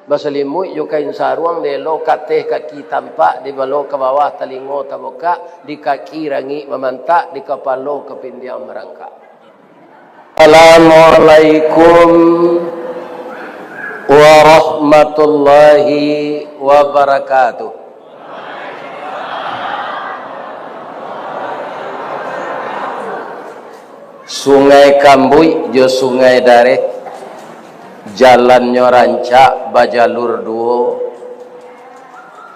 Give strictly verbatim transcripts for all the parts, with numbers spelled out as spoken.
Basalimuik jo kain saruang, dielo ka ateh kaki tampak, dibalo ka bawah talingo tabukak, di kaki rangik mamantak, di kapalo kapindiang marangkak. Assalamualaikum warahmatullahi wabarakatuh. Sungai Kambuik jo Sungai Dareh, jalannyo rancak bajalur duo,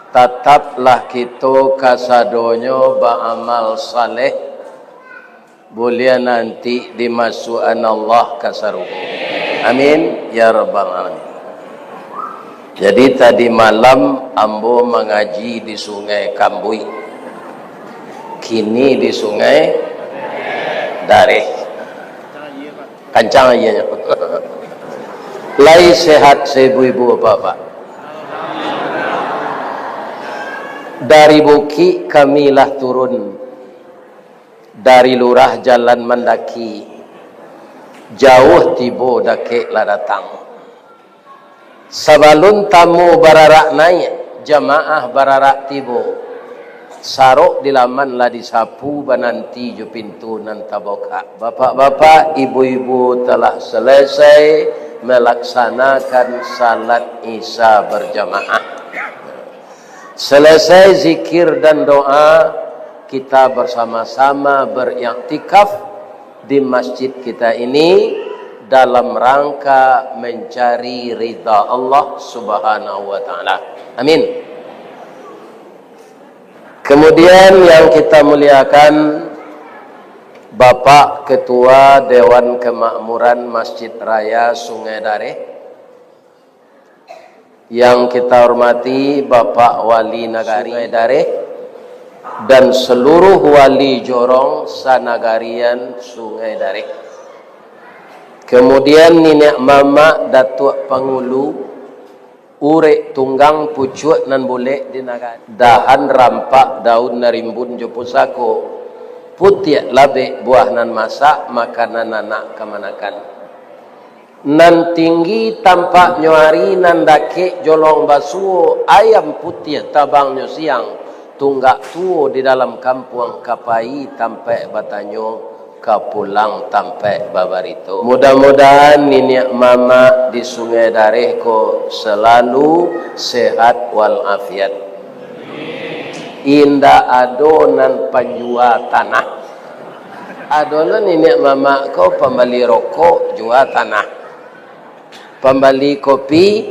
tataplah kito kasadonyo baamal saleh, buliah nanti dimasuakan Allah ka sarugo. Amin, ya rabbal alamin. Jadi, tadi malam ambo mangaji di Sungai Kambuik, kini di Sungai Dareh. Kancang ayianyo. Lai sehat saibu-ibu, Bapak? Dari bukik kami lah turun, dari lurah jalan mandaki, jauah tibo dakek lah datang. Sabalun tamu bararak naiak, jamaah bararak tibo, sarok di laman lah disapu, bananti jo pintu nan tabukak. Bapak-bapak, ibu-ibu telah selesai melaksanakan salat Isya berjamaah. Selesai zikir dan doa, kita bersama-sama beriktikaf di masjid kita ini dalam rangka mencari ridha Allah Subhanahu wa Ta'ala. Amin. Kemudian, yang kita muliakan, Bapak Ketua Dewan Kemakmuran Masjid Raya Sungai Dareh, yang kita hormati Bapak Wali Nagari Sungai Dareh dan seluruh wali jorong sanagarian Sungai Dareh. Kemudian, niniak mamak Datuak Pangulu, urek tunggang pucuak nan bulek di nagari, dahan rampak daun nan rimbun jo pusako, putiak labek buah nan masak, makanan anak kamanakan. Nan tinggi tampaknyo ari, nan dakek jolong basuo, ayam putiah tabangnyo siang, tunggak tuo di dalam kampuang, ka pai tampaik batanyo, ka pulang tampaik babarito. Mudah-mudahan niniak mamak di Sungai Dareh ko selalu sehat walafiat. Indak ado nan panjua tanah. Ado lo niniak mamak ko pambali rokok, jua tanah. Pambali kopi,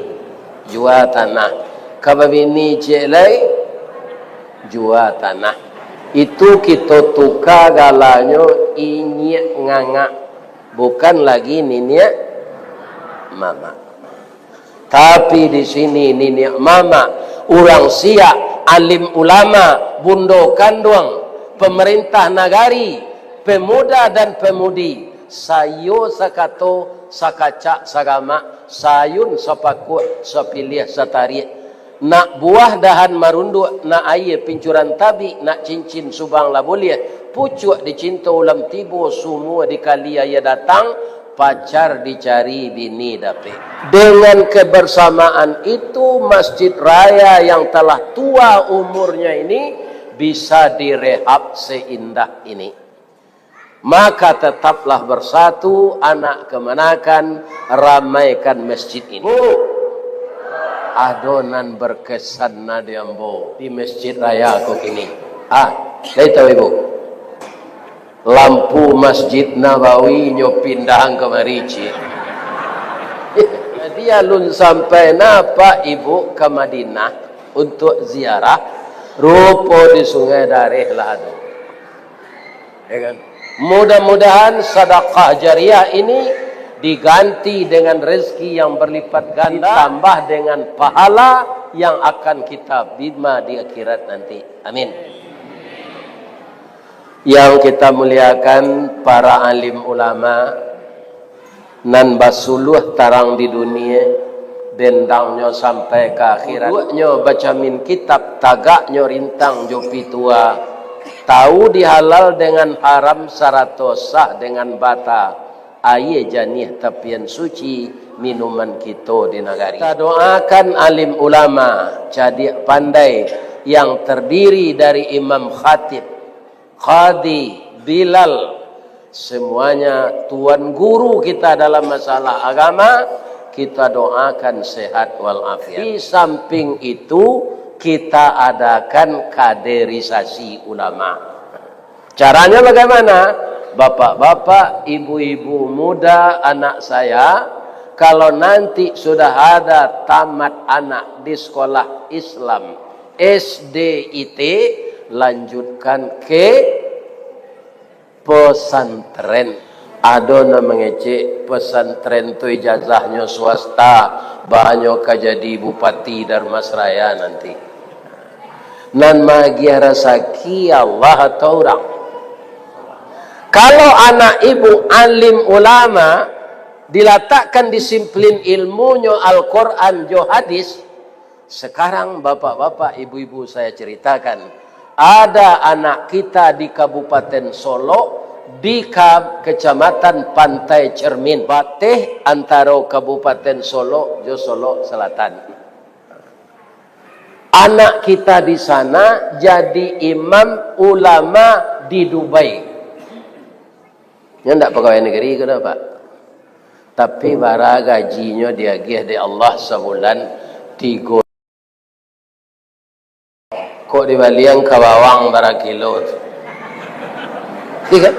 jua tanah. Ka babini ciek lai, jua tanah. Itu kito tuka galanyo inyiak ngangak, bukan lagi niniak mamak. Tapi di sini niniak mamak, urang siak, alim ulama, bundo kanduang, pemerintah nagari, pemuda dan pemudi, saiyo sakato, sakacak sagamak, saayun sapakuak, sapiliah satariak. Nak buah dahan marunduak, nak aia pincuran tabik, nak cincin subang lah buliah, pucuak dicinto ulam tibo, sumua di kali aia datang, pacar dicari, bini dapek. Dengan kebersamaan itu, masjid raya yang telah tua umurnya ini bisa direhab seindah ini. Maka tetaplah bersatu, anak kemanakan, ramaikan masjid ini. Bu, ado nan berkesan na di ambo di masjid raya ko kini. Ah, lai tahu ibu? Lampu Masjid Nabawi nyo pindahan kamari, ciek. Jadi, alun sampai na, Pak, Ibu ka Madinah untuk ziarah, rupo di Sungai Dareh lah ado. Ya kan? Mudah-mudahan sadakah jariah ini diganti dengan rezeki yang berlipat ganda, ditambah dengan pahala yang akan kita terima di akhirat nanti. Amin. Yang kita muliakan, para alim ulama nan basuluah tarang di dunia, bendangnyo sampai ka akhirat. Duduaknyo bacamin kitab, tagaknyo rintang jo pitua, tahu di halal dengan haram, sarato sah dengan bata, aia janiah tapian suci, minuman kito di nagari. Kita doakan alim ulama, cadiak pandai, yang terdiri dari imam khatib, qadhi, bilal, semuanya tuan guru kita dalam masalah agama, kita doakan sehat walafiat. Di samping itu, kita adakan kaderisasi ulama. Caranya bagaimana? Bapak-bapak, ibu-ibu muda anak saya, kalau nanti sudah ada tamat anak di sekolah Islam S D I T, lanjutkan ke pesantren. Ado nan mangecek, pesantren tu ijazahnyo swasta, banyak ka jadi bupati Dharmasraya nanti. Nan magiah rasaki Allah atau urang? Kalau anak ibu alim ulama, dilatakkan disiplin ilmunyo Al-Quran jo hadis, sekarang bapak-bapak, ibu-ibu, saya ceritakan, ada anak kita di Kabupaten Solok, di ka-, Kecamatan Pantai Cermin, bateh antaro Kabupaten Solok jo Solok Selatan. Anak kita di sana jadi imam ulama di Dubai. Nyo ndak pagawai negeri ko doh, Pak. Tapi bara gajinyo diagiah dek Allah sabulan tigo. Kok dibalian ka bawang bara kilo tu. Iya kan?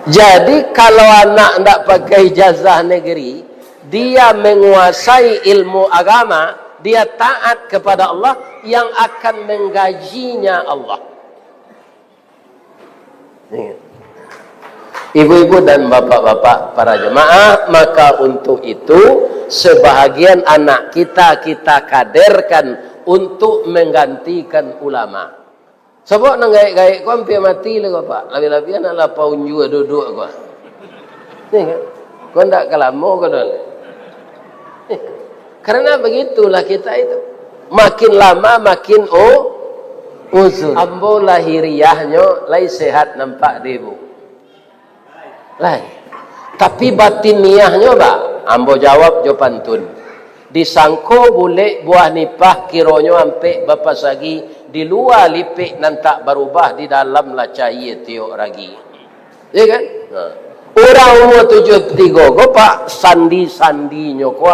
Jadi, kalau anak ndak pakai ijazah negeri, dia menguasai ilmu agama, dia taat kepada Allah, yang akan menggajinya Allah. Iya. Ibu-ibu dan bapak-bapak para jemaah, maka untuk itu, sebahagian anak kita, kita kaderkan untuk menggantikan ulama. Sabab nan gaek-gaek ko ampia mati lah ko, Pak. Labiah-labiah anak lapau unjua duduak ko. Iya kan? Ko ndak ka lamo ko doh. Karena begitulah kita itu. Makin lama makin u-, uzur. Ambo lahiriahnyo lai sehat nampak dek ibu. Lai. Tapi batiniahnyo, Bah, ambo jawab jo pantun. Disangko bulek buah nipah, kironyo ampek bapasagi, di lua lipek nan tak barubah, di dalam lah cayie tiok ragi. Iya kan? Nah. Urang umua tujuah puluah tigo ko, Pak, sandi-sandinyo ko,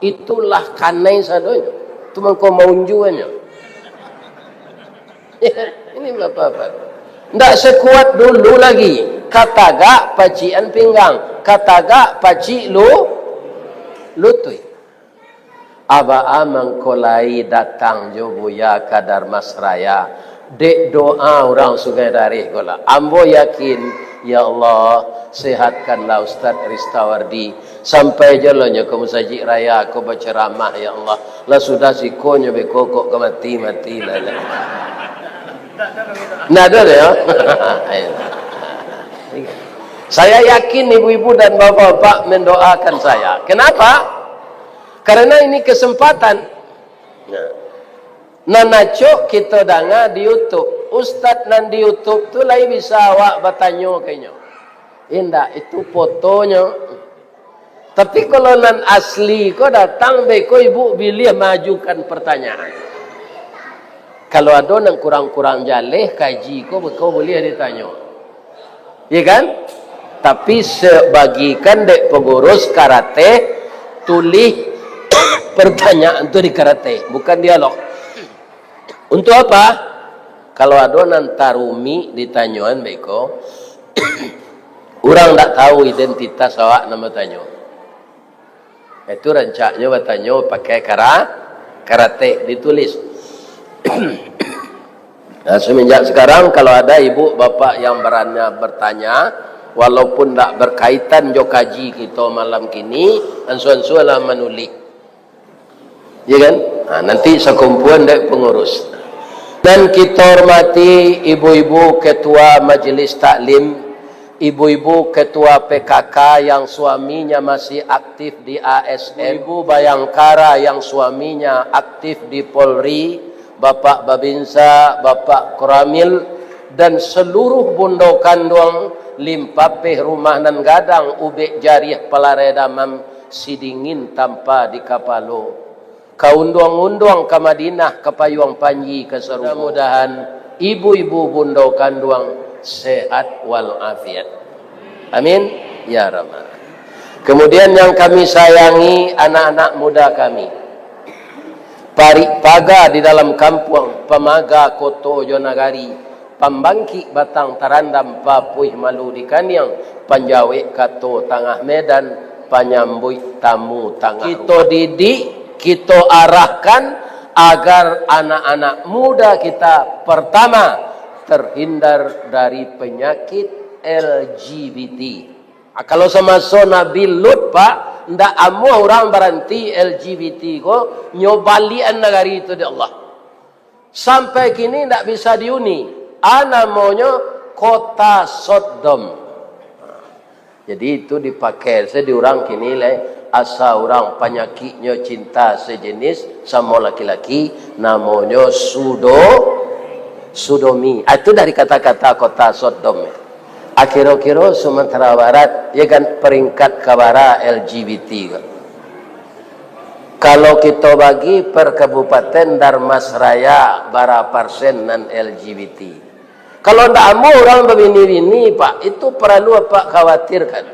itulah kanai sadonyo. Tu mangko maunjuannyo. Ini bapak-bapak. Ndak sekuat dulu lagi. Katagak pacikan pinggang. Katagak pacik lu-, lutuik. Abah mangko lai datang jo Buya ka Dharmasraya. Dek doa urang Sungai Dareh ko lah. Ambo yakin, ya Allah, sehatkanlah Ustaz Ristawardi. Sampai jo lo nyo ka Musajik Raya ko baceramah, ya Allah. Lah sudah siko nyo beko kok ka mati-mati lah. Nah, ado deh, ya. Saya yakin ibu-ibu dan bapak-bapak mendoakan saya. Kenapa? Karena ini kesempatan. Nah. Nan acok kito danga di YouTube. Ustaz nan di YouTube tu lai bisa awak batanyo ka inyo. Indak, itu fotonyo. Tapi kalau nan asli ko datang, beko ibu biliah maajukan pertanyaan. Kalau ado nan kurang-kurang jaleh kaji ko, beko buliah ditanyo. Iya kan? Tapi sebagikan dek pengurus karateh, tulih pertanyaan tu di karateh, bukan dialog. Untuk apa? Kalau ado nan tarumik ditanyoan beko, urang ndak tahu identitas awak nan batanyo. Itu rancaknyo batanyo pakai kara-, karateh ditulis. Nah, semenjak sekarang, kalau ada ibu bapak yang berani bertanya, walaupun ndak berkaitan jo kaji kito malam kini, ansua-ansualah manulih. Ya kan? Nah, nanti sakumpuan dek pengurus. Dan kita hormati ibu-ibu ketua majelis taklim, ibu-ibu ketua P K K yang suaminya masih aktif di A S N, ibu Bayangkara yang suaminya aktif di Polri, Bapak Babinsa, Bapak Koramil, dan seluruh bundo kanduang, limpapeh rumah nan gadang, ubek jariah palarai damam, Sidingin tampa di kapalo, ka unduang-unduang ka Madinah, ka payuang panji ka sarugo. Mudah-mudahan ibu-ibu bundo kanduang sehat walafiat. Amin, ya Rahman. Kemudian yang kami sayangi anak-anak muda kami, parik paga di dalam kampuang, pamaga koto jo nagari, pambangkik batang tarandam, papuih malu di kaniang, panjawek kato tangah medan, panyambuik tamu tangah. Kito didik, kito arahkan agar anak-anak muda kita pertama terhindar dari penyakit L G B T. Ah, kalau samaso Nabi Lut, Pak, ndak amuah urang baranti L G B T ko, nyo balian nagari tu dek Allah. Sampai kini ndak bisa diuni. A namonyo kota Sodom. Jadi itu dipakai se di urang kini lai, asa urang panyakiknyo cinta sejenis samo laki-laki, namonyo sudo-, sudomi. Ah, itu dari kata-kata kota Sodom. Akiro-kiro Sumatera Barat, ya kan, peringkat kabara L G B T ko. Kalau kito bagi per kabupaten Dharmasraya, bara persen nan L G B T? Kalau ndak amuah urang babini-bini, Pak, itu paralu Apak khawatirkan.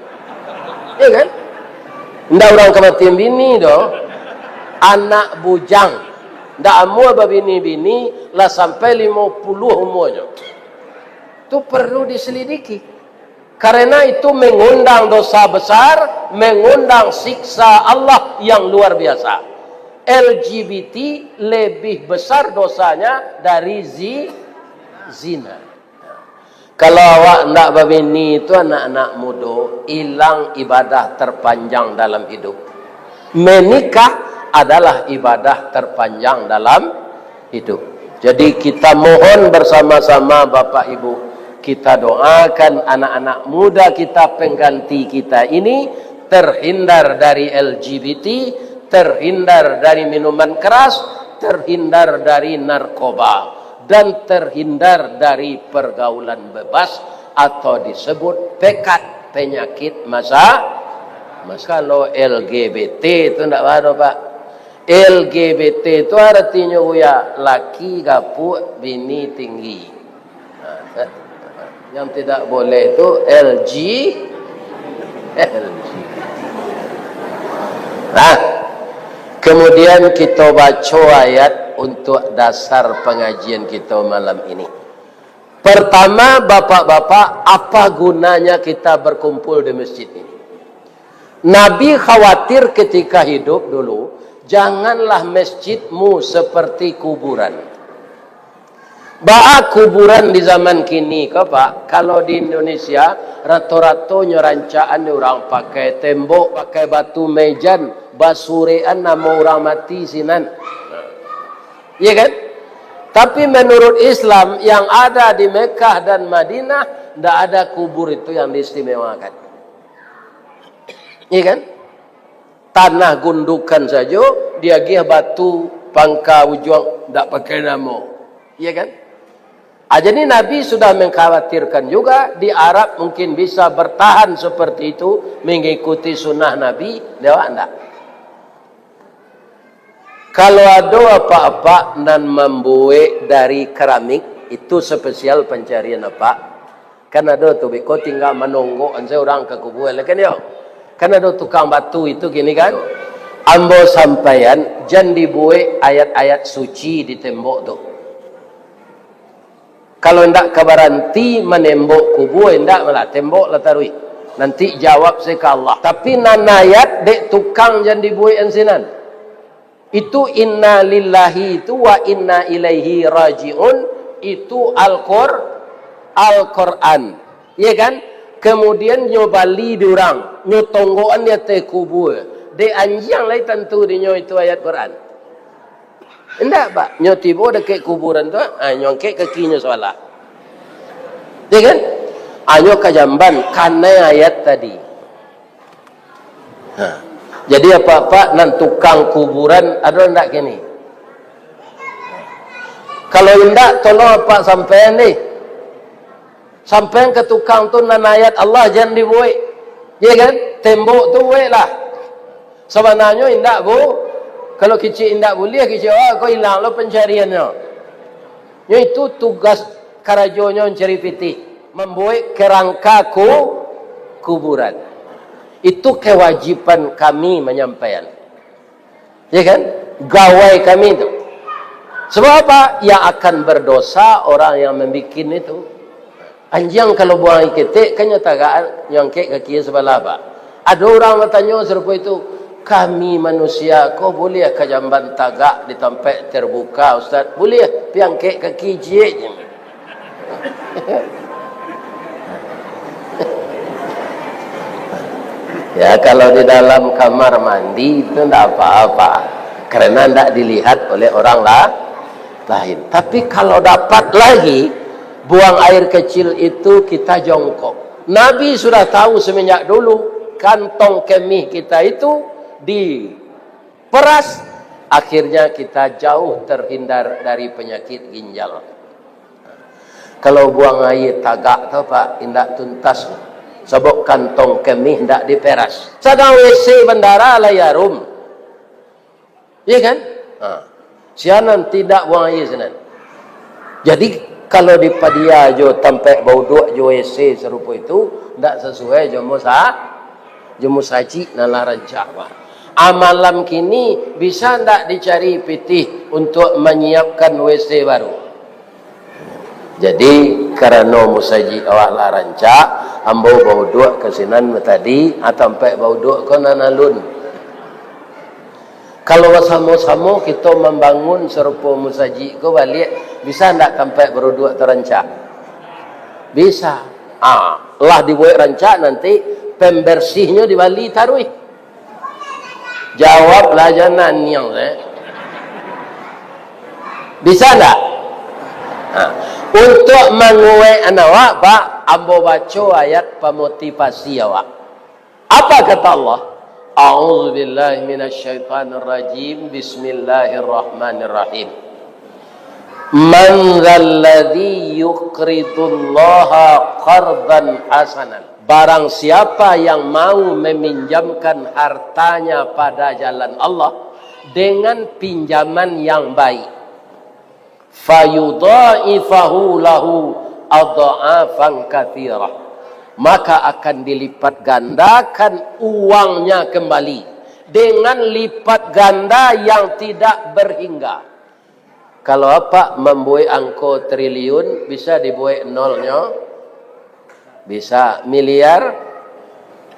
Ya kan? Ndak urang ka mati bini doh. Anak bujang. Ndak amuah babini-bini, lah sampai limo puluah umuanyo. Tu perlu diselidiki. Karena itu mengundang dosa besar, mengundang siksa Allah yang luar biasa. L G B T lebih besar dosanya dari zi-, zina. Kalau awak ndak babini tu, anak-anak mudo, ilang ibadah terpanjang dalam hidup. Menikah adalah ibadah terpanjang dalam hidup. Jadi, kita mohon bersama-sama, Bapak Ibu, kita doakan anak-anak muda kita, pengganti kita ini, terhindar dari L G B T, terhindar dari minuman keras, terhindar dari narkoba, dan terhindar dari pergaulan bebas atau disebut pekat, penyakit masa, masa. Kalau L G B T tu ndak ado, Pak. L G B T tu artinyo, Buya, laki gapuak, bini tinggi. Nah, yang tidak boleh tu L G, L G. Nah, kemudian kita baca ayat untuk dasar pengajian kita malam ini. Pertama, bapak-bapak, apa gunanya kita berkumpul di masjid ini? Nabi khawatir ketika hidup dulu, "Janganlah masjidmu seperti kuburan." Baa kuburan di zaman kini ko, Pak? Kalau di Indonesia, rato-ratonyo rancaan di urang pakai tembok, pakai batu mejan, basurekan namo urang mati sinan. Iya kan? Tapi menurut Islam, yang ada di Mekah dan Madinah, ndak ada kubur itu yang diistimewakan. Iya kan? Tanah gundukan sajo, diagiah batu pangka ujuang, ndak pakai namo. Iya kan? Ah, jadi Nabi sudah mengkhawatirkan juga, di Arab mungkin bisa bertahan seperti itu, mengikuti sunnah Nabi, di awak ndak. Kalau ado apak-apak nan mambuek dari keramik, itu spesial pancarian apak. Kan ado tu, beko tingga manonggok an se urang ka kubua, lah kan yo? Kan ado tukang batu itu kini kan? Ambo sampaian, jan dibuek ayat-ayat suci di tembok tu. Kalau indak ka baranti manembok kubua, indak malah, tembok lah taruih. Nanti jawab se ka Allah. Tapi nan ayat dek tukang jan dibuek an sinan. Itu inna lillahi itu wa inna ilaihi rajiun, itu Al-Qur-, Al-Quran. Iya kan? Kemudian nyo bali di urang, nyo tonggokan di ateh kubua. Dek anjiang lai tantu dinyo itu ayat Quran. Indak, Pak. Nyo tibo dakek kuburan tu, ah, nyo angkek kakinyo sabalah. Ya kan? Ah, nyo ka jamban, kanai ayat tadi. Ha. Jadi apak-apak nan tukang kuburan ado ndak kini? Kalau indak, tolong apak sampaian deh. Sampaian ka tukang tu nan ayat Allah jan dibuek. Ya kan? Tembok tu buek lah. Sabananyo indak, Bu. Kalau kicik indak buliah, kicik awak ko ilang lo pancariannyo. Nyo itu tugas karajonyo mancari pitih, mambuek kerangka ku-, kuburan. Itu kewajiban kami manyampaian. Ya kan? Gawai kami tu. Sebab apa? Yang akan berdosa orang yang membikin itu. Anjiang kalau buang aia ketek, kan nyo tagak, nyo angkek kaki sabalah, Pak. Ado urang batanyo sarupo itu, "Kami manusia ko buliah ka jamban tagak di tampek terbuka, Ustaz?" "Buliah, pi angkek kaki ciek je." Ya, kalau di dalam kamar mandi itu ndak apa-apa, karena ndak dilihat oleh orang la-, lain. Tapi kalau dapat lagi, buang air kecil itu kita jongkok. Nabi sudah tahu semenjak dulu, kantong kemih kita itu diperas, akhirnya kita jauh terhindar dari penyakit ginjal. Kalau buang aia tagak tu, Pak, indak tuntas. Sabab kantong kemih indak diperas. Sadang W C bandara lah harum. Iya kan? Ha. Sia nan tidak buang aia sinan. Jadi, kalau dipadia jo tampek bauduak jo W C sarupo itu, ndak sasuai jo musa-, jo musajik nan lah rancak, Pak. A, malam kini bisa ndak dicari pitih untuk manyiapkan W C baru? Jadi, karano musajik awak lah rancak, ambo bauduak ka sinan tadi, a, tampek bauduak ko nan alun. Kalau basamo-samo kito mambangun sarupo musajik ko baliak, bisa ndak tampek baruduak tu rancak? Bisa. A, lah dibuek rancak, nanti pembersihnyo dibali taruih. Jawablah, jan naniang, eh. Bisa ndak? Ha. Untuak manguek awak, Pak, ambo baco ayat pamotivasi awak. Apa kata Allah? "A'udzubillahi minasyaitonirrajim. Bismillahirrahmanirrahim. Man dzalladzi yuqridullaha qardan hasanan." Barang siapa yang mau meminjamkan hartanya pada jalan Allah dengan pinjaman yang baik, "fayudha'ifahu lahu adh'afan katsirah," maka akan dilipat gandakan uangnya kembali dengan lipat ganda yang tidak berhingga. Kalau apak mambuek angko triliun, bisa dibuek nolnyo? Bisa. Miliar?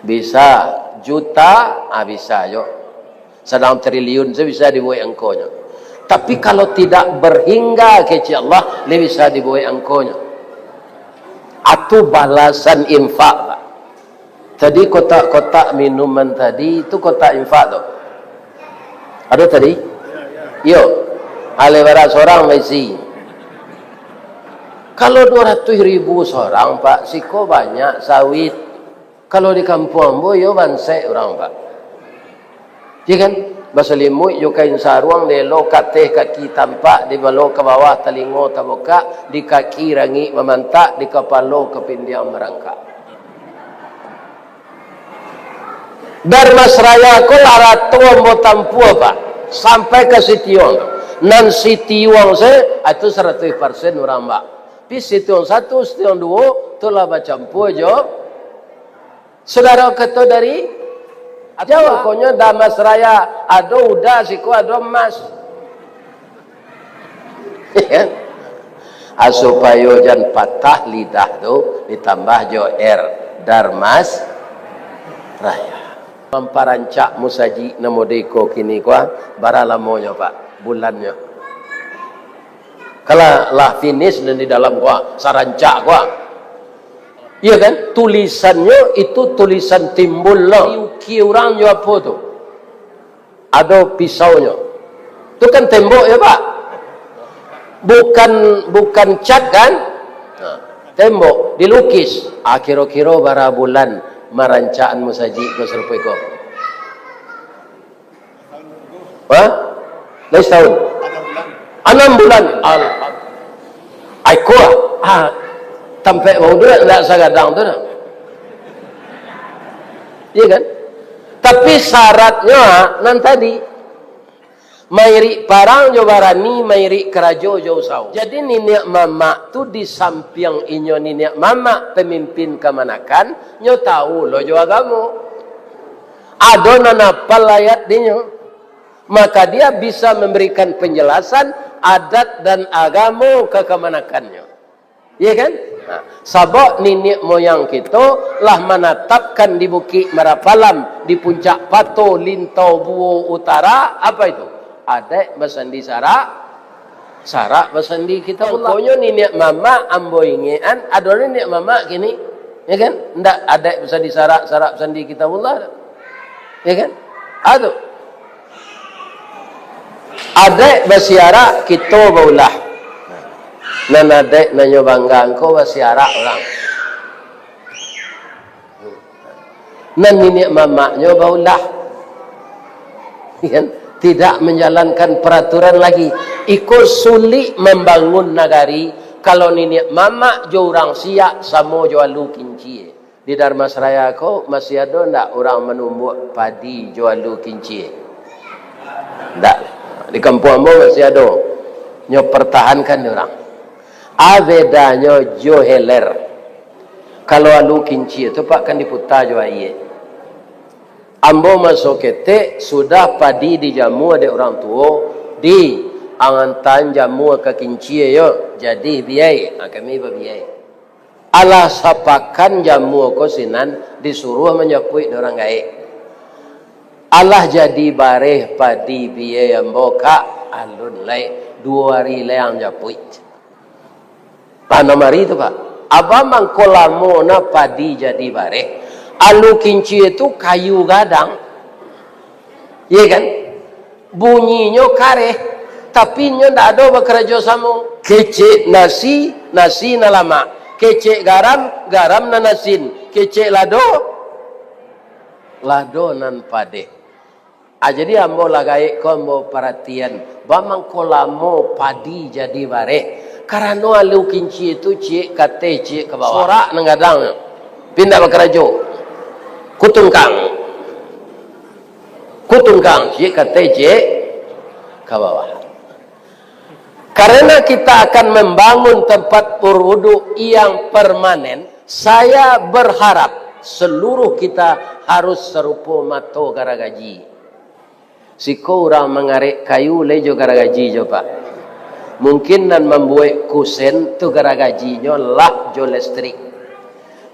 Bisa. Juta? Ah, bisa jo. Sadang triliun sajo bisa dibuek angkonyo. Tapi kalau tidak berhingga kecek Allah, lai bisa dibuek angkonyo. Atu balasan infak, Pak. Tadi kotak-kotak minuman tadi, itu kotak infak tu. Ado tadi? Iyo. Alai bara sorang baisi. Kalau duo ratuih ribu sorang, Pak, siko banyak sawit. Kalau di kampuang ambo, iyo bansek urang, Pak. Iyo kan? Basalimuik jo kain saruang, dielo ka ateh kaki tampak, dibalo ka bawah talingo tabukak, di kaki rangik mamantak, di kapalo kapindiang marangkak. Darmasraya ko lah rato ambo tampuah, Pak, sampai ka Sitiuang tu. Nan Sitiuang se, ah, itu saratuih parsen urang, Pak. Pi Sitiuang satu, Sitiuang duo, tu lah bacampua jo Saudara kato dari Jawa, konyo Darmasraya, ado uda siko, ado emas. Ah, supayo jan patah lidah tu, ditambah jo R, Darmasraya. Mamparancak musajik nan model iko kini ko, ah, bara lamonyo, Pak? Bulannyo. Kalau lah finish nan di dalam ko, ah, sarancak ko, ah. Iya kan? Tulisannyo itu tulisan timbul lah. Diukir urang jo apo tu? Ado pisaunyo. Tu kan tembok yo, Pak? Bukan, bukan cat kan? Nah, tembok dilukis. Ah, kiro-kiro bara bulan marancakan musajik ko sarupo iko? Hah? Lai satahun? Anam bulan. Alham-, ai ko, ah, tampek bauduak indak sagadang tu dah. Iya kan? Tapi syaratnyo, ah, nan tadi, mairik parang jo barani, mairik karajo jo usaho. Jadi niniak mamak tu, di sampiang inyo niniak mamak pamimpin kamanakan, nyo tahu lo jo agamo. Ado nan apal ayat dinyo, maka dia bisa memberikan penjelasan adat dan agamo ka kamanakannyo. Iya kan? Nah, sabab niniak moyang kito lah manatapkan di Bukik Marapalam, di Puncak Pato, Lintau Buo Utara, apa itu? Adaik basandi sarak, sarak basandi Kitabullah. Pokoknyo niniak mamak ambo ingekan, ado niniak mamak kini, ya kan? Ndak adaik basandi sarak, sarak basandi Kitabullah. Ya kan? Ado. Adaik basiarak, kito baulah. Nan adaik nan nyo bangga ko basiarak urang. Nan niniak mamaknyo baulah. Kan? Tidak menjalankan peraturan lagi. Iko sulik mambangun nagari, kalau niniak mamak jo urang siak samo jo alu kincie. Di Dharmasraya ko masih ado ndak urang manumbuak padi jo alu kincie? Ndak. Di kampuang ambo masih ado. Nyo pertahankan dek urang. A bedanyo jo hilir. Kalau alu kincie tu, Pak, kan diputa jo aia. Ambo maso ketek, sudah padi dijamua dek urang tuo, di, angan tan jamua ka kincie yo, jadi biai, ha, kami babiai. Alah sapakan jamua ko sinan, disuruah manjapuik dek urang gaek. Alah jadi bareh padi biai ambo, Kak, alun lai, duo ari lai ang japuik. Tanam ari tu, Pak. Abah mangko lamo na padi jadi bareh. Alu kincie tu kayu gadang. Iya kan? Bunyinyo kareh, tapi inyo ndak ado bakarajo samo. Kecek nasi, nasi nan lamak. Kecek garam, garam nan asin. Kecek lado, lado nan padeh. Ah, jadi ambo lah gaek ko ambo paratian, baa mangko lamo padi jadi bareh, karano alu kincie tu ciek ka ateh, ciek ka bawah. Sorak nan gadang, pindah bakarajo. Kutungkang. Kutungkang, ciek ka ateh, ciek ka bawah. Karena kita akan membangun tempat berwudu yang permanen, saya berharap seluruh kita harus serupo mato garagaji. Siko urang mangarek kayu lai jo garagaji jo, Pak. Mungkin nan mambuek kusen tu garagajinyo lah jo listrik.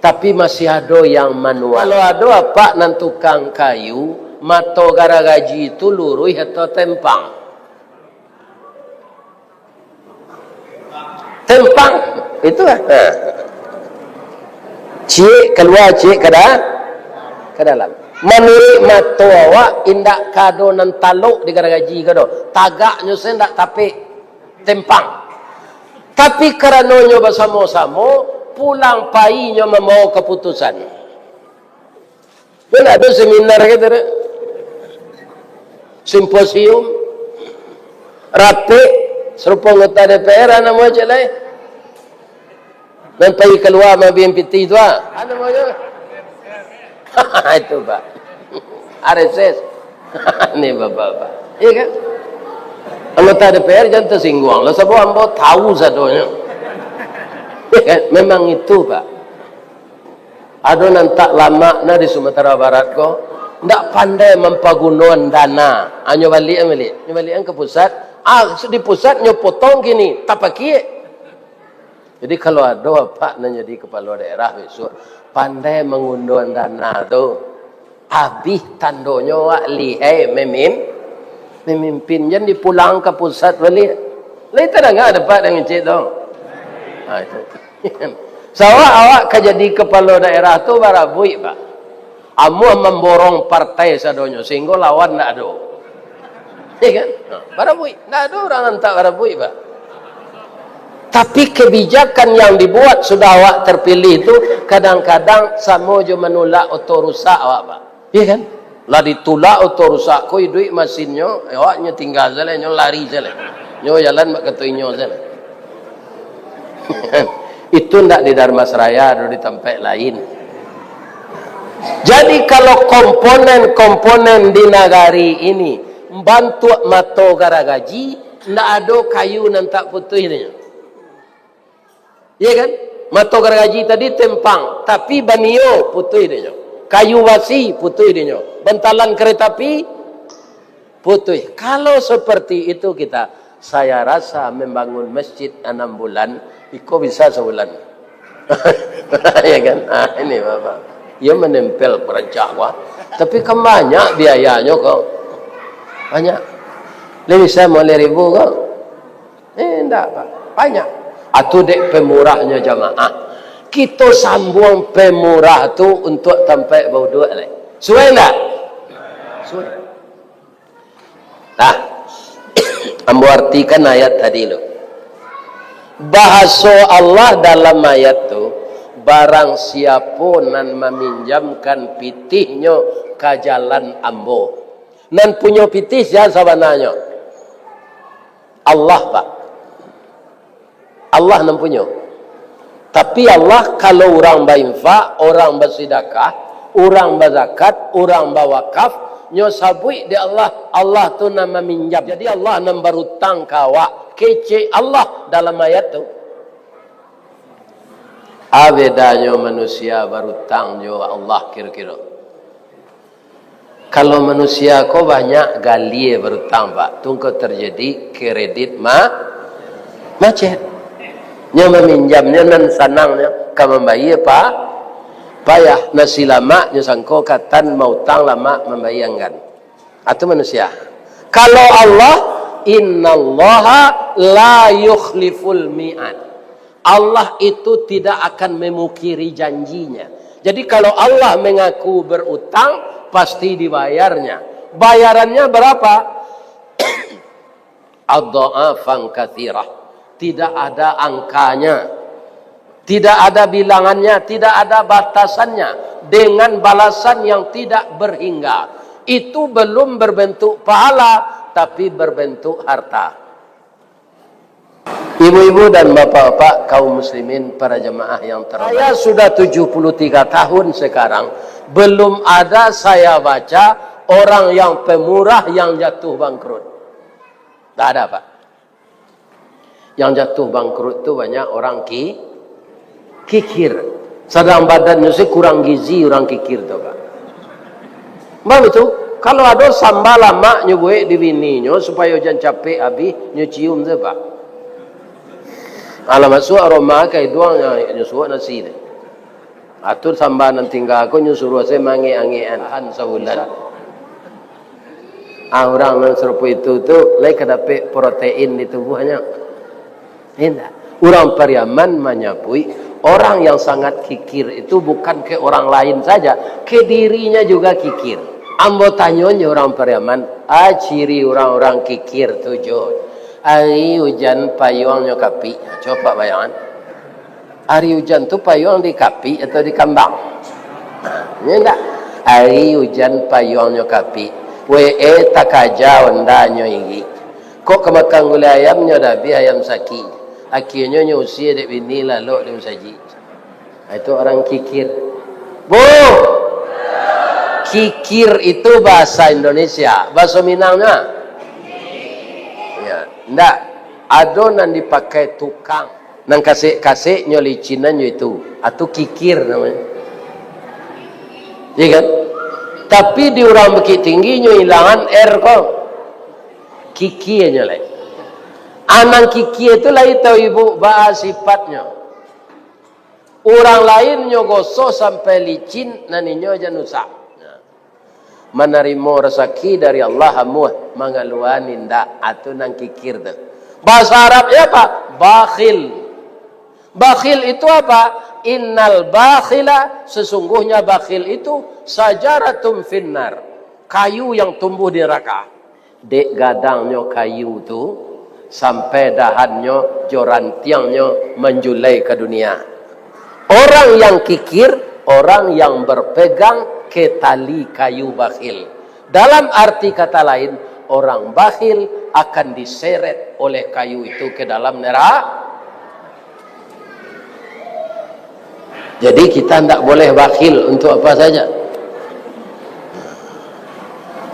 Tapi masih ado yang manual. Kalau ado apak nan tukang kayu, mato garagaji tu luruih atau tempang? Tempang. Itu lah. Ha. Ciek kalua, ciek ka da-, ka dalam. Manuruik mato awak, indak ka ado nan talok di garagaji ko doh. Tagaknyo se indak tapek. Tempang. Tapi karano nyo basamo-samo, pulang pai nyo mambawa kaputusan. Kan ado seminar kito tu. Simposium. Rapek. Sarupo anggota D P R, namo cek lai. Nan pai kalua maambiak pitih tu, ah. Anu namonyo? Itu, Pak. R S S. Ni bapak-bapak. Iya kan? Anggota D P R jan tasingguang lah, sabab ambo tahu sadonyo. Iya kan? Memang itu, Pak. Ado nan tak lamak nah di Sumatera Barat ko, ndak pandai mampagunoan dana. Ah, nyo baliak, baliak. Nyo baliak ka pusat. Ah, di pusat nyo potong kini, tapakiak. Jadi, kalau ado apak nan jadi kapalo daerah bisuak, pandai mangundoan dana tu, abih tandonyo awak lihai mamim-, mamimpin. Jan dipulang ka pusat baliak. Lai tadanga dek apak dek ngecek tu? Ha, itu. Sabab awak ka jadi kapalo daerah tu barabuik, Pak. Amuah mamborong partai sadonyo, sahinggo lawan ndak ado. Ya kan? Ha, barabuik. Ndak ado urang nan tak barabuik, Pak. Tapi kebijakan yang dibuat sudah awak terpilih tu, kadang-kadang samo jo manulak oto rusak awak, Pak. Ya kan? Lah ditulak oto rusak ko, iduik masinnyo, awaknyo tingga sajo, nyo lari sajo. Nyo jalan bak kato inyo sajo. Itu ndak di Dharmasraya, ado di tampek lain. Jadi, kalau komponen-komponen di nagari ini bantuak mato garagaji, ndak ado kayu nan tak putuih dinyo. Iya kan? Mato garagaji tadi tempang, tapi banio putuih dinyo. Kayu basi putuih dinyo. Bantalan kereta api putuih. Kalau seperti itu kita, saya rasa membangun masjid enam bulan, iko bisa sebulan. Ya kan? Ah, ini Bapak. Ia menempel perancak gua. Tapi kan banyak biayanyo kok. Banyak. Lebih bisa lima ribu kok. Eh, ndak, Pak. Banyak. Atu dek pemurahnyo jamaah. Kito sambuang pemurah tu untuk tampek bauduak lai. Suai ndak? Suai. Nah, ambo artikan ayat tadi lo. Bahaso Allah dalam ayat tu, "Barang siapo nan maminjamkan pitihnyo ka jalan Ambo." Nan punyo pitih sia sabananyo? Allah, Pak. Allah nan punyo. Tapi Allah, kalau urang bainfak, urang basidakah, urang bazakat, urang bawakaf, nyo sabuik dek Allah, Allah tu nan maminjam. Jadi Allah nan barutang ka awak, kecek Allah dalam ayat tu. A bedanyo manusia barutang jo Allah kiro-kiro? Kalau manusia ko banyak galie barutang, Pak, tu ko terjadi kredit ma-, macet. Nyo maminjamnyo nan sanangnyo, ka mambayie pa-, payah. Nasi lamak nyo sangko katan mautang lamak mambayie anggan. Atu manusia. Kalau Allah, "Innallaha la yukhliful mi'ad." Allah itu tidak akan memungkiri janjinya. Jadi, kalau Allah mengaku berutang, pasti dibayarnya. Bayarannya berapa? Adha'afan katsirah. Tidak ada angkanya. Tidak ada bilangannya, tidak ada batasannya. Dengan balasan yang tidak berhingga. Itu belum berbentuk pahala, tapi berbentuk harta. Ibu-ibu dan bapak-bapak, kaum muslimin, para jamaah yang terhormat. Saya sudah tujuh puluh tiga tahun sekarang, belum ada saya baca orang yang pemurah yang jatuh bangkrut. Tak ada, Pak. Yang jatuh bangkrut tu banyak orang ki-, kikir. Sadang badannyo se kurang gizi urang kikir tu, Pak. Baitu, kalau ado samba lamak nyo buek di bininyo supayo jan capek abih, nyo cium se, Pak. Alah masuak aroma ka iduang, nyo, nyo suok nasi tu. Atur samba nan tingga ko nyo suruah se maangek-angekan, tahan sabulan. Ah, urang nan sarupo itu tu lai ka dapek protein di tubuahnyo. Indak. Urang Pariaman manyabuik, orang yang sangat kikir itu bukan ke orang lain saja, ke dirinya juga kikir. Ambo tanyo nyo urang Pariaman, a ciri urang-urang kikir tu jo? Ari ujan payuangnyo kapik. Coba bayangan. Ari ujan tu payuang di kapik atau di kambang? Nyo indak. Ari ujan payuangnyo kapik. We e takaja ondanyo irik. Kok ka makan gulai ayam, nyo dah abih ayam sakik. Akhianyo nyo usie dek bini lalok di musajik. Itu orang kikir. Bu! Kikir itu bahasa Indonesia. Bahasa Minangnya? Ya, ndak. Ado nan dipakai tukang. Nan kasek-kasek nyo licinan nyo itu. Atu kikir namanya. Iya kan? Tapi di urang Bukittinggi nyo ilangan R ko. Kikianyo lai. Anang kikia tu lai tau ibu baa sifatnyo. Urang lain nyo gosok sampai licin, nan inyo jan usah. Manarimo rasaki dari Allah amuah, mangalua indak, atu nan kikir tu. Bahasa Arabnya apa? Bakhil. Bakhil itu apa? Innal bakhila, sesungguhnya bakhil itu sajaratum finnar, kayu yang tumbuh di neraka. Dek gadangnyo kayu tu, sampai dahannyo jo rantiangnyo manjulai ka dunia. Orang yang kikir, orang yang berpegang ke tali kayu bakhil. Dalam arti kata lain, orang bakhil akan diseret oleh kayu itu ke dalam neraka. Jadi, kita ndak boleh bakhil untuk apa saja.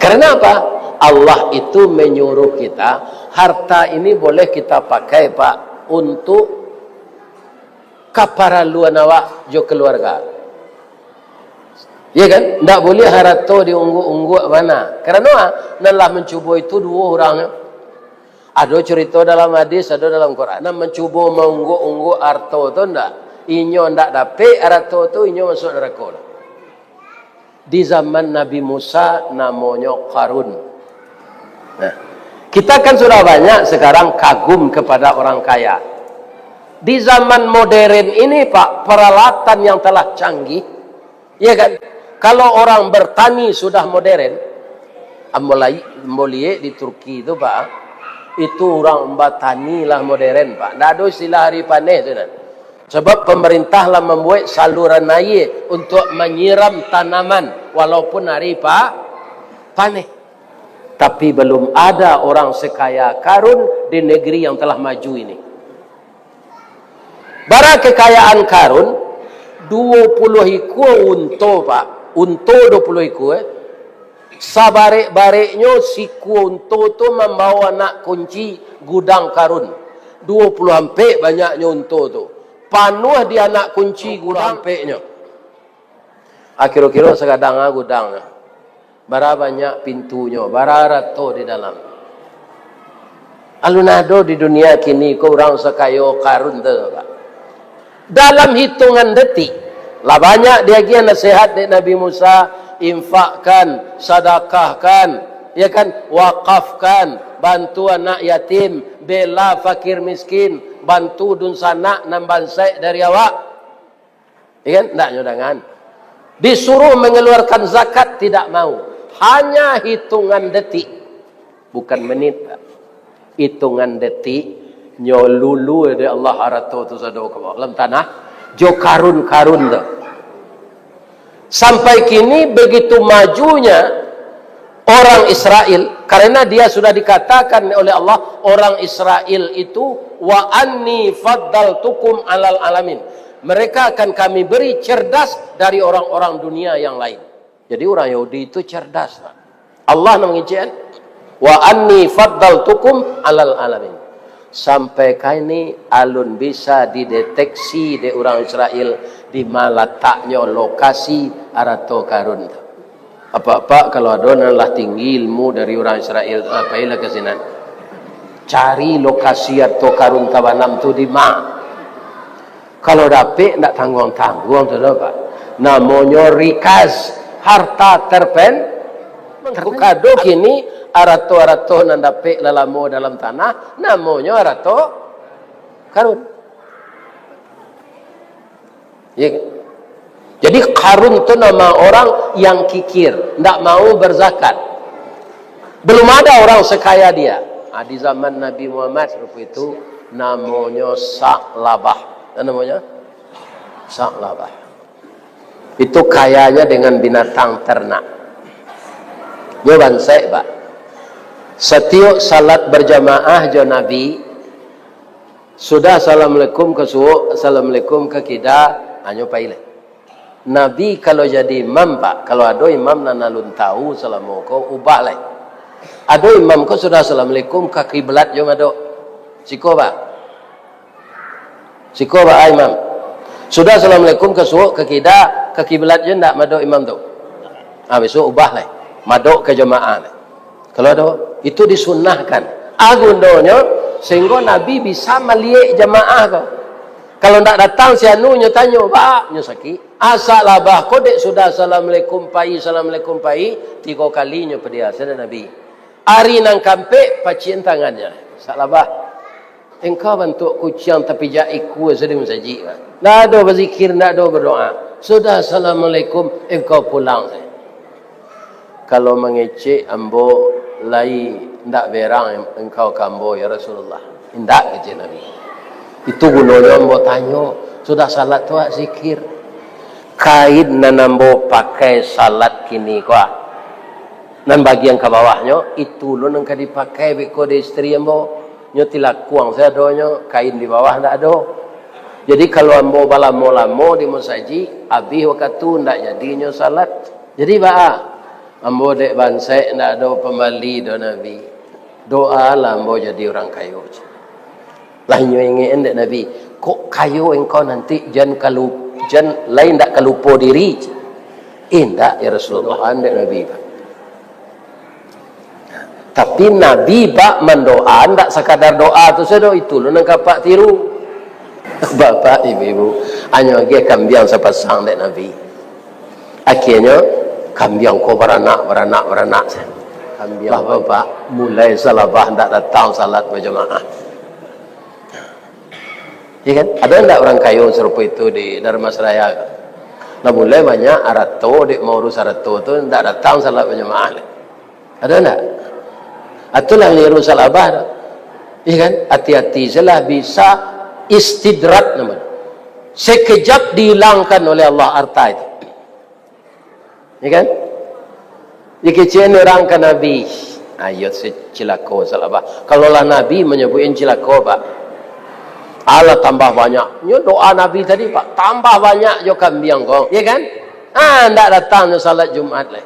Karena apa? Allah itu menyuruh kita, harta ini boleh kita pakai, Pak, untuk kaparaluan awak jo keluarga. Ya kan? Ndak boleh harato diungguk-ungguk bana. Karena nan lah mancubo itu duo urang. Ado curito dalam hadis, ado dalam Quran. Nan mancubo maungguk-ungguk harto tu ndak, inyo ndak dapek harato tu, inyo masuk neraka lah. Di zaman Nabi Musa namonyo Qarun. Nah, kita kan sudah banyak sekarang kagum kepada orang kaya. Di zaman modern ini, Pak, peralatan yang telah canggih, ya kan? Kalau orang bertani sudah modern, ambo lai-, ambo liek di Turki tu, Pak, itu urang batani lah modern, Pak. Ndak ado istilah ari paneh tu, nah. Sebab pemerintah lah membuat saluran air untuk menyiram tanaman walaupun hari pa-, paneh. Tapi belum ada orang sekaya Karun di negeri yang telah maju ini. Bara kekayaan Karun? Duo puluah ikua unto, Pak. Unto duo puluah ikua, eh. Sabarek-bareknyo sikua unto tu mambawa anak kunci gudang Karun. Duo puluah ampek banyaknyo unto tu. Panuah di anak kunci gudang ampeknyo. Ah, kiro-kiro sagadang ah gudangnyo. Bara banyak pintunyo, bara arato di dalam. Alun ado di dunia kini ko urang sakayo Karun tu, Pak. Dalam hitungan detik, lah banyak diagiah nasihat dek Nabi Musa, infakkan, sadakahkan, ya kan, wakafkan, bantu anak yatim, bela fakir miskin, bantu dunsanak nan bansaik dari awak. Ya kan? Ndak nyo dangan. Disuruh mengeluarkan zakat, tidak mau. Hanya hitungan detik. Bukan menit, Pak. Hitungan detik, nyo lulu dek Allah arato tu sado ka bawah dalam tanah, jo karun-karun tu. Sampai kini begitu majunya orang Israel, karena dia sudah dikatakan oleh Allah, orang Israel itu, "Wa anni faddaltukum alal alamin." Mereka akan Kami beri cerdas dari orang-orang dunia yang lain. Jadi, orang Yahudi itu cerdas, Pak. Allah nan mangecek, "Wa anni faddaltukum alal alamin." Sampai kini alun bisa dideteksi dek urang Israel di ma lataknyo lokasi arato karun tu. Apak-apak, kalau ado nan lah tinggi ilmu dari urang Israel tu, ah, pailah ka sinan. Cari lokasi arato karun tabanam tu di ma. Kalau dapek, ndak tangguang-tangguang tu doh, Pak. Namonyo rikaz, harta terpen-, terpendam. Kado kini, arato-arato nan dapek lalamo dalam tanah, namonyo arato karun. Ya kan? Jadi, Karun tu nama orang yang kikir, ndak mau berzakat. Belum ada orang sekaya dia. Ah, di zaman Nabi Muhammad, rupa itu, namonyo Sa'labah. Apa namonyo? Sa'labah. Itu kayanya dengan binatang ternak. Nyo bansaik, Pak. Satiok salat berjamaah jo Nabi, sudah assalamualaikum ka suok, assalamualaikum ka kida, ha, nyo pai lai. Nabi kalau jadi imam, Pak, kalau ado imam nan alun tahu salamo ko, ubah lai. Ado imam ko sudah assalamualaikum ka kiblat jo madok. Siko, Pak. Siko, Pak, ah, imam. Sudah assalamualaikum ka suok, ka kida, ka kiblat jo ndak madok imam tu. Ah, besok ubah lai. Madok ka jamaah lai. Kalau ado, itu disunnahkan. Ah, gunonyo, sehingga Nabi bisa maliek jamaah ko. Kalau ndak datang si anu, nyo tanyo, "Baa, nyo sakik?" Ah, Sa'labah ko dek sudah assalamualaikum pai, assalamualaikum pai, tigo kali nyo padiah, sadang Nabi. Ari nan kaampek, pacian tangannyo. Sa'labah, engkau bantuak kuciang tapijak ikua sajo di masajik. Ndak ado bazikir, ndak ado badoa. Sudah assalamualaikum, engkau pulang sajo. Kalau mangecek ambo, lai ndak berang engkau ka ambo, ya Rasulullah? Indak, kecek Nabi. Itu gunonyo ambo tanyo, sudah salat tu awak zikir. Kain nan ambo pakai salat kini ko, ah, nan bagian ka bawahnyo, itu lo nan ka dipakai beko dek isteri ambo. Nyo tilakuang sadonyo, kain di bawah ndak ado. Jadi, kalau ambo balamo-lamo di musajik, abih wakatu, ndak jadi nyo salat. Jadi, baa? Ambo dek bansaik ndak ado pambali doh, Nabi. Doalah ambo jadi urang kayo. Lah inyo ingek dek Nabi, kok kayo engkau nanti, jan kalu-, jan lai ndak kalupo diri. Indak, ya Rasulullah, dek Nabi, Pak. Tapi Nabi, Pak, mandoa ndak sakadar doa tu sajo, itu lo nan ka Apak tiru. Bapak, ibu-ibu, hanyo agiah kambiang sapasang dek Nabi. Akhirnyo, kambiang ko baranak, baranak, baranak. Kambiang, Bapak, mulai salabah ndak datang salat bajamaah. Ya kan? Ado ndak urang kayo sarupo itu di Dharmasraya? Lah mulai banyak arato, dek maurus arato tu ndak datang salat bajamaah lai. Ado ndak? Itulah niru salabah tu. Ya kan? Hati-hati sajolah, bisa istidrak namanya. Sekejap dihilangkan oleh Allah harta itu. Ya kan? Dikecekan urang ka Nabi. Ayo, si cilako salabah. Kalau lah Nabi manyabuik cilako, Pak. Alah tambah banyak. Nyo doa Nabi tadi, Pak. Tambah banyak jo kambiang ko. Ya kan? Ah, ndak datang nyo salat Jumat lai.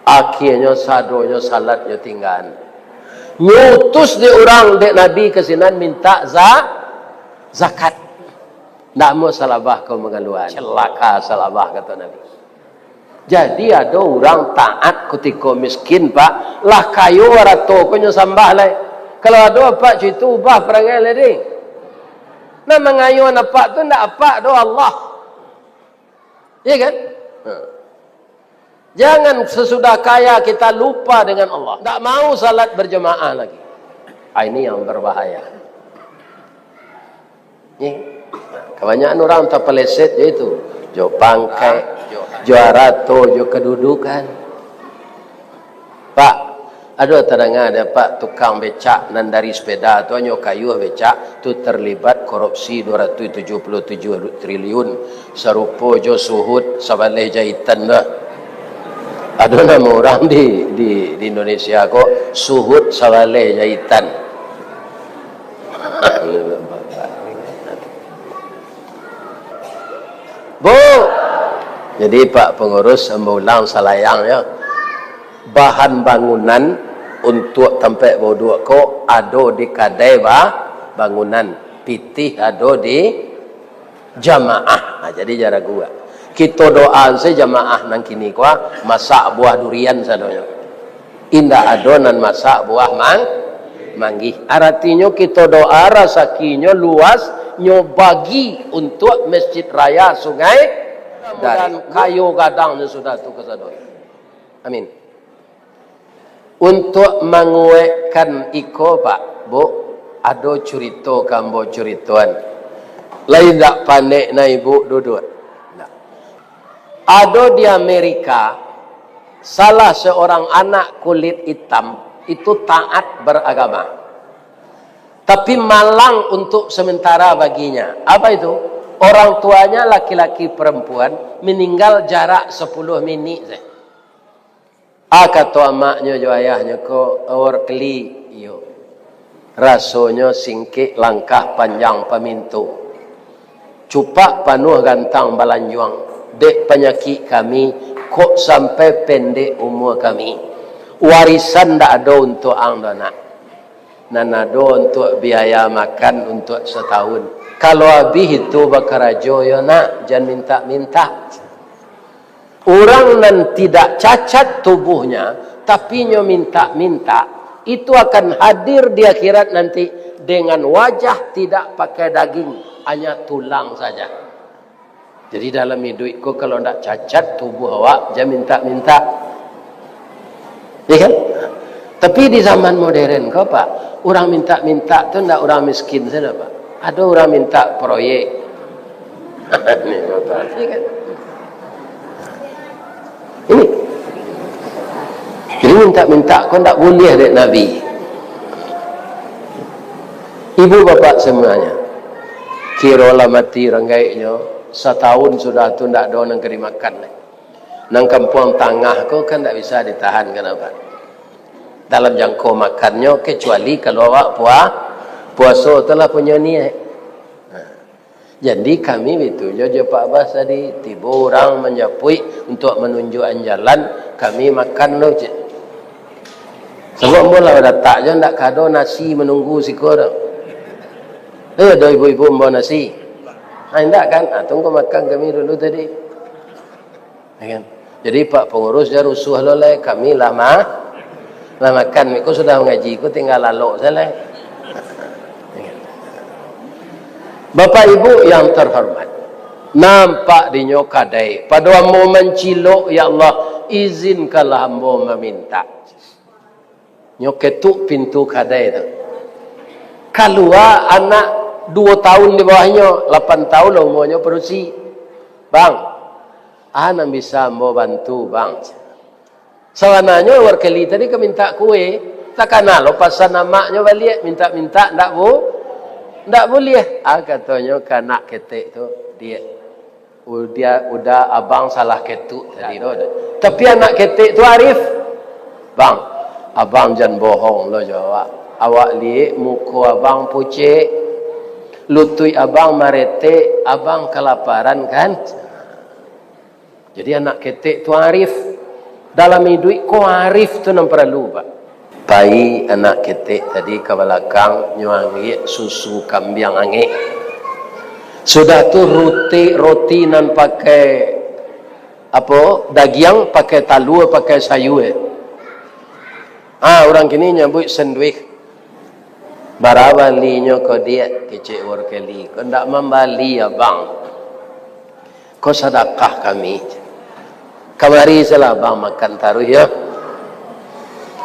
Akhirnyo sadonyo salat nyo tinggaan. Nyo utus dek urang, dek Nabi ka sinan minta za-, zakat. Ndak amuah salabah ko mangaluan. Celaka salabah, kato Nabi. Jadi ado urang taat kutiko miskin, Pak. Lah kayo arato ko nyo sambah lai. Kalau ado Apak cuitu, ubah parangai lai deh. Nah, mangayoan Apak tu ndak Apak doh, Allah. Iya kan? Ha. Jangan sesudah kaya kita lupa dengan Allah. Ndak mau salat berjamaah lagi. Ah, ini yang berbahaya. Ni, kabanyakan urang tapaleset jo itu. Jo pangkek, jo arato, jo kedudukan. Pak, ado tadanga dek Apak tukang becak nan dari sepeda tu, hanyo kayuah becak tu, terlibat korupsi dua ratus tujuh puluh tujuh triliun, sarupo jo suhut sabaleh jahitan tu. Ado namo urang di, di, di Indonesia ko, suhut sabaleh jahitan. Bu, jadi Pak Pengurus, ambo ulang salayang yo. Bahan bangunan untuak tampek bauduak ko ado di kadai ba-, bangunan. Pitih ado di jamaah. Ha, jadi jan ragu. Kito doa se jamaah nan kini ko, masak buah durian sadonyo. Indak ado nan masak buah mang-, manggih. Aratinyo kito doa rasakinyo luas, nyo bagi untuak Masjid Raya Sungai Dari. Mudah-mudahan kayo gadangnyo sudah tu kasadonyo. Amin. Untuak manguekkan iko, Pak, Bu, ado curito ka ambo curitoan. Lai indak panek nah Ibu duduak? Nah. Ado di Amerika, salah seorang anak kulit hitam itu taat beragama. Tapi malang untuk sementara baginya. Apa itu? Orang tuanya laki-laki perempuan meninggal jarak sepuluh minik saja. Ah, kato amaknyo jo ayahnyo ko, "Awak keli, iyo. Rasonyo singkek langkah panjang paminto. Cupak panuah gantang balanjuang. Dek panyakik kami, kok sampai pendek umua kami. Warisan ndak ado untuak ang doh, nak. Nan ado untuak biaya makan untuak satahun. Kalau abih itu bakarajo yo, nak, jan mintak-mintak." Urang nan tidak cacat tubuhnya, tapi nyo mintak-mintak, itu akan hadir di akhirat nanti dengan wajah tidak pakai daging, hanya tulang saja. Jadi dalam iduik ko, kalau ndak cacat tubuh awak, jan mintak-mintak. Ya kan? Tapi di zaman modern ko, Pak, urang mintak-mintak tu ndak urang miskin saja, Pak. Ado urang mintak proyek. Ini, Bapak, ya kan? Ini. Jadi mintak-mintak ko ndak buliah dek Nabi. Ibu bapak semuanya, kirolah mati urang gaeknyo, satahun sudah tu ndak ado nan ka dimakan lai. Nan kampuang tangah ko kan ndak bisa ditahan, kan, Pak? Dalam jangko makannyo, kecuali kalau awak pua-, puaso tu lah punyo niaik. Nah. Jadi kami bitu jo, jo Pak Bas tadi, tibo urang manjapuik untuak manunjuakan jalan, kami makan lo, cek. Sabab ambo lah badatak jo, ndak ka ado nasi manunggu siko do. Eh, ado ibu-ibu mambawa nasi? Ah, indak kan? Ah, tunggu makan kami dulu tadi. Ya kan? Jadi Pak Pangurus jan rusuah lo lai, kami lah ma-, lah makan, ko sudah mangaji, ko tingga lalok sajo lai. Bapak Ibu yang terhormat, nampak dinyo kadai, pado ambo mancilok, ya Allah, izinkanlah ambo maminta. Nyo ketuk pintu kadai tu. Kalua anak duo taun di bawahnyo, lapan taun lah umuanyo, padusi. "Bang, a nan bisa ambo bantu, Bang?" Sabananyo Warkeli tadi ka mintak kue, takana lo pasan amaknyo baliak, mintak-mintak ndak bu-, ndak buliah. A katonyo ka anak ketek tu, "Diak, uda, uda abang salah ketuk tadi tu." Tapi anak ketek tu arif. "Bang, abang jan bohong lo jo awak. Awak liek muko abang pucek, lutuik abang maretek, abang kalaparan kan?" Jadi anak ketek tu arif. Dalam iduik ko arif tu nan paralu, Pak. Pai anak ketek tadi ka balakang, nyo angek susu kambiang angek. Sudah tu roti, roti nan pakai, apo, dagiang, pakai talua, pakai sayua. Ah, urang kini nyabuik sanduik. "Bara balinyo ko, Diak?" kecek Warkeli. "Ko ndak mambali, Abang. Ko sadakah kami. Kamari sajolah Abang makan taruih, yo."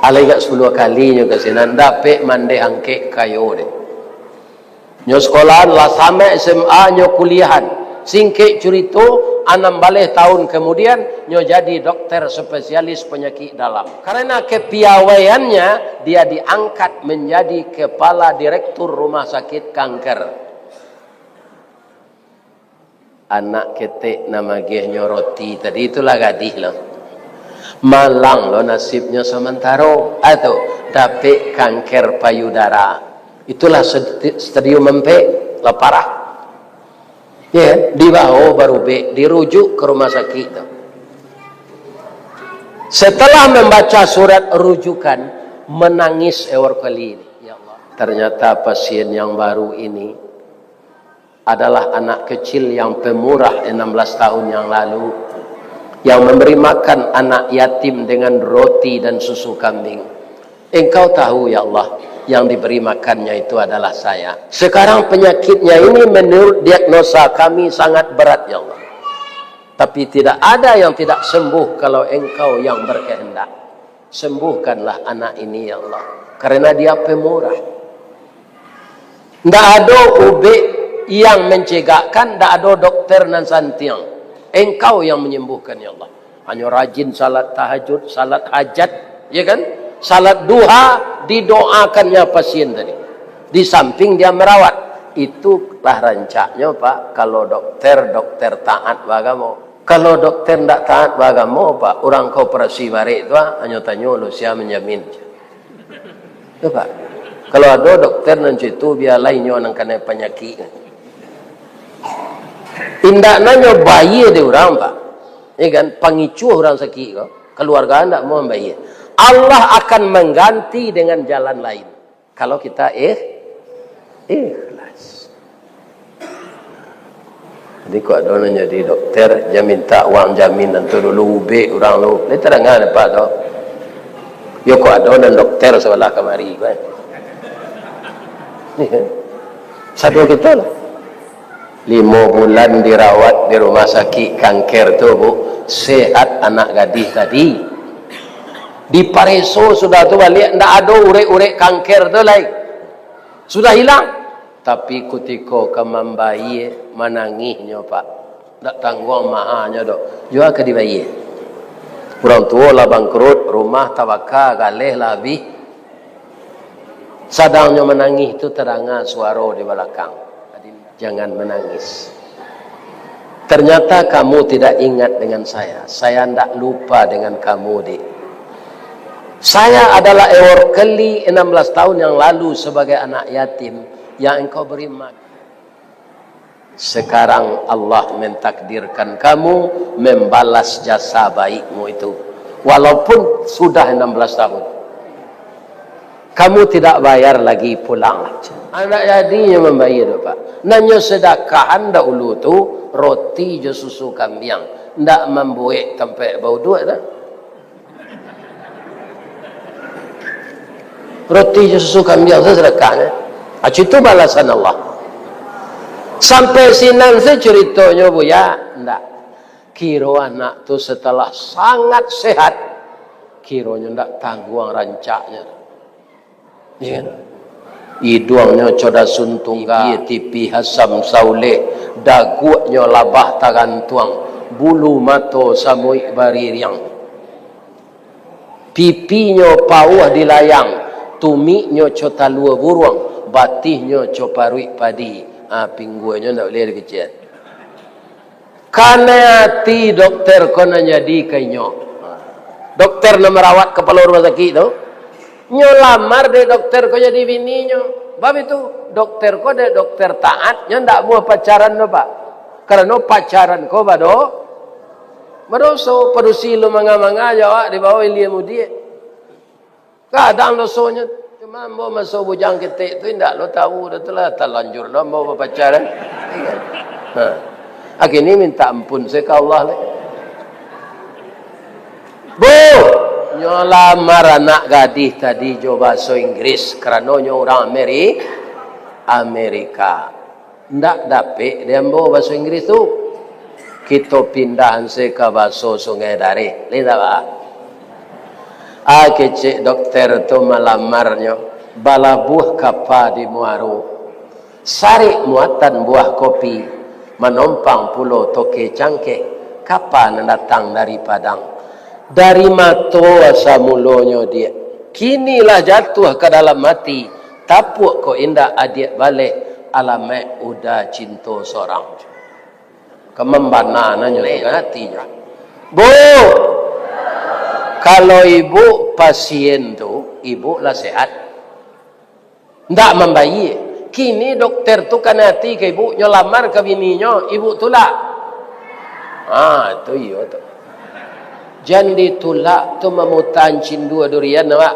Alai agak sapuluah kalinyo ka sinan, dapek mandeh angkek kayo deh. Nyo sekolahan lah sampai S M A, nyo kuliahan. Singkek curito, anam baleh taun kamudian, nyo jadi dokter spesialis panyakik dalam. Karena kepiawaiannya, dia diangkat menjadi kepala direktur rumah sakit kanker. Anak ketek nan magiahnyo roti tadi tu lah gadih lo. Malang lo nasibnyo samantaro, atau dapek kanker payudara. Itulah sed-, stadium ampek, lah parah. Ya, dibawa barubek, dirujuk ke rumah sakit tu. Setelah membaca surat rujukan, menangis Eworkeli ini. Ya Allah. Ternyata pasien yang baru ini adalah anak kecil yang pemurah enam belas tahun yang lalu, yang memberi makan anak yatim dengan roti dan susu kambing. Engkau tahu, ya Allah, yang diberi makannya itu adalah saya. Sekarang penyakitnya ini menurut diagnosa kami sangat berat, ya Allah. Tapi tidak ada yang tidak sembuh kalau Engkau yang berkehendak. Sembuhkanlah anak ini, ya Allah, karena dia pemurah. Ndak ado ubek yang mencegakkan, ndak ado dokter nan santiang. Engkau yang menyembuhkan, ya Allah. Hanyo rajin salat tahajud, salat hajat, ya kan? Salat duha, didoakannya pasien tadi. Di samping dia merawat. Itulah rancaknyo, Pak, kalau dokter, dokter taat baagamo. Kalau dokter ndak taat baagamo, Pak, urang ka operasi barek tu, ah, hanyo tanyo lo, sia manjamin. Tu, Pak. Kalau ado dokter nan cak itu, bialah inyo nan kanai panyakik. Indak nanyo bayia dek urang, Pak. Ya kan? Pangicuah urang sakik ko, kaluarga ndak mau bayia. Allah akan mengganti dengan jalan lain. Kalau kita ikh-, ikhlas. Jadi, kok ado nan jadi dokter, jan minta uang jaminan tu dulu, ubek urang tu. Lai tadanga dek Apak tu. Yo, kok ado nan dokter sabalah kamari, kan? Ni kan? Sado kito lah. Limo bulan dirawat di rumah sakik kanker tu, Bu, sehat anak gadih tadi. Dipareso sudah tu baliak, ndak ado urek-urek kanker tu lai. Sudah hilang. Tapi kutiko ka mambayia, manangihnyo, Pak. Ndak tangguang mahanyo doh. Jua ka dibayia. Urang tuo lah bangkrut, rumah tabaka, galeh lah abih. Sadangnyo manangih tu, tadanga suaro di balakang, "Jangan menangis. Ternyata kamu tidak ingat dengan saya. Saya ndak lupa dengan kamu, Dik. Saya adalah Eworkeli enam belas tahun yang lalu sebagai anak yatim yang engkau beri makan." Sekarang Allah mentakdirkan kamu membalas jasa baikmu itu, walaupun sudah enam belas tahun. Kamu tidak bayar lagi, pulang. Ndak jadinyo mambayar tu, Pak. Nan nyo sadakahan dahulu tu, roti jo susu kambiang. Ndak mambuek tampek bauduak dah. Roti jo susu kambiang tu sadakahnyo. Acu itu balasan Allah. Sampai sinan se curitonyo, Buya? Ndak. Kiro anak tu setelah sangat sehat, kironyo ndak tangguang rancaknyo. Iyo kan? Iduangnyo codasun tungga, tipih asam sauleh, daguaknyo labah tagantuang, bulu mato samuik baririang. Pipinyo pauah dilayang, tumiknyo co talua buruang, batihnyo co paruik padi. Ah, pingguangnyo ndak buliah dikecekan. Kanai ati dokter ko nan jadi ka inyo. Dokter nan marawat kapalo rumah sakik tu, nyo lamar dek dokter ko jadi bininyo. Bab itu, dokter ko dek dokter taat, nyo ndak buah pacaran tu, Pak. Karano pacaran ko bado-, badoso, padusi lo manga-manga jo awak di bawah ilia mudiak. Gadang dosonyo. Cuma ambo maso bujang ketek tu indak lo tahu dah tu lah, talanjur lo ambo bapacaran. Iyo kan? Ha. Akini minta ampun se ka Allah lai. Bu, nyo lamar anak gadih tadi jo bahaso Inggris, karano nyo urang Ameri-, Amerika. Ndak dapek di ambo bahaso Inggris tu. Kito pindahan se ka bahaso Sungai Dareh. Lai ndak ba? Ah, kecek dokter tu malamarnyo, balabuah kapa di Muaro. Sarik muatan buah kopi, manompang pulo toke cangkeh, kapa nan datang dari Padang. Dari mato asa mulonyo, Diak. Kini lah jatuah ka dalam ati, tapuak ko indak adiak baleh, alamaik uda cinto sorang. Kamambana nanyo tu kan atinyo. Bu, kalau ibu pasien tu, ibu lah sehat. Ndak mambayie. Kini dokter tu kanai ati ka ibu, nyo lamar ka bininyo, ibu tulak. Ah, tu iyo tu. Jan ditulak tu mamuta cindua durian, awak.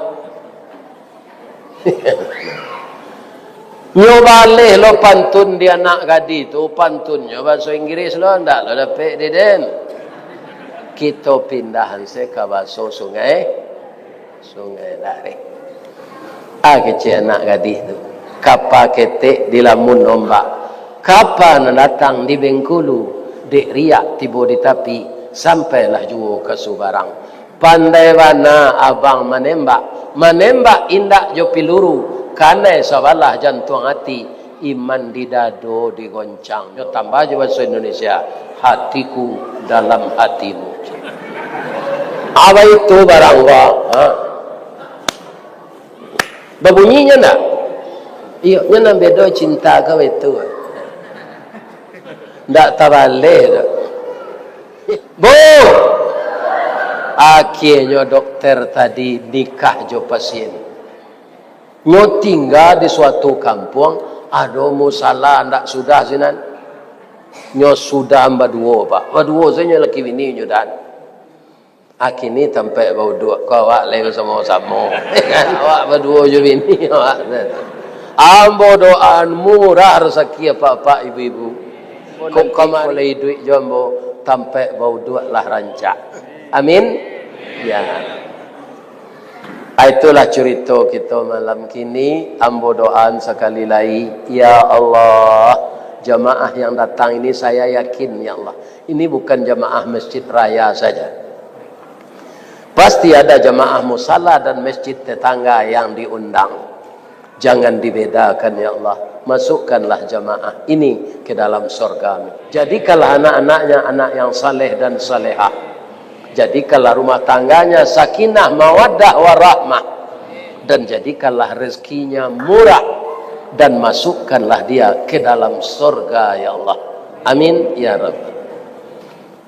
Nyo baleh lo pantun di anak gadih tu, pantunnyo bahaso Inggris lo, ndak lo dapek di den. Kito pindahan se ka bahaso Sungai, Sungai Dareh. Ah, kecek anak gadih tu. Kapa ketek dilamun ombak. Kapa nan datang di Bengkulu, dek riak tibo di tapi, sampailah juo ka Subarang. Pandai bana abang manembak. Manembak indak jo piluru, kanai sabalah jantuang ati, iman di dado digoncang. Nyo tambah jo bahaso Indonesia, hatiku dalam hatimu. Apa itu barang ko? Ha? Babunyinyo ndak? Iyo, nyo nan bedo cinta ka itu. Ndak tabaleh doh. Bu! Akhianyo dokter tadi nikah jo pasien. Nyo tingga di suatu kampuang, ado musala ndak sudah sinan. Nyo sudah baduo, Pak. Baduo sajo laki bini nyo dan. Akini tampek bauduak ko awak lai basamo-samo. Awak baduo jo bini awak. Ambo doaan murah rasaki apak-apak ibu-ibu. Kok kama lai iduik jo ambo, tampek bauduak lah rancak. Amin. Ya. Ah, itulah curito kito malam kini. Ambo doaan sakali lai, ya Allah, jamaah yang datang ini saya yakin, ya Allah, ini bukan jamaah masjid raya saja. Pasti ada jamaah musala dan masjid tetangga yang diundang. Jangan dibedakan, ya Allah. Masukkanlah jamaah ini ke dalam sorga-Mu. Jadikanlah anak-anaknya anak yang saleh dan salehah. Jadikanlah rumah tangganya sakinah, mawaddah, warahmah. Dan jadikanlah rezekinya murah. Dan masukkanlah dia ke dalam sorga, ya Allah. Amin, ya Rabb.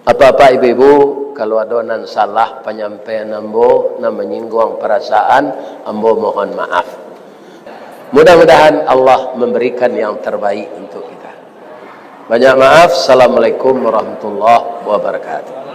Apak-apak, ibu-ibu, kalau ado nan salah panyampaian ambo, nan manyingguang parasaan, ambo mohon maaf. Mudah-mudahan Allah memberikan yang terbaik untuk kita. Banyak maaf. Assalamualaikum warahmatullahi wabarakatuh.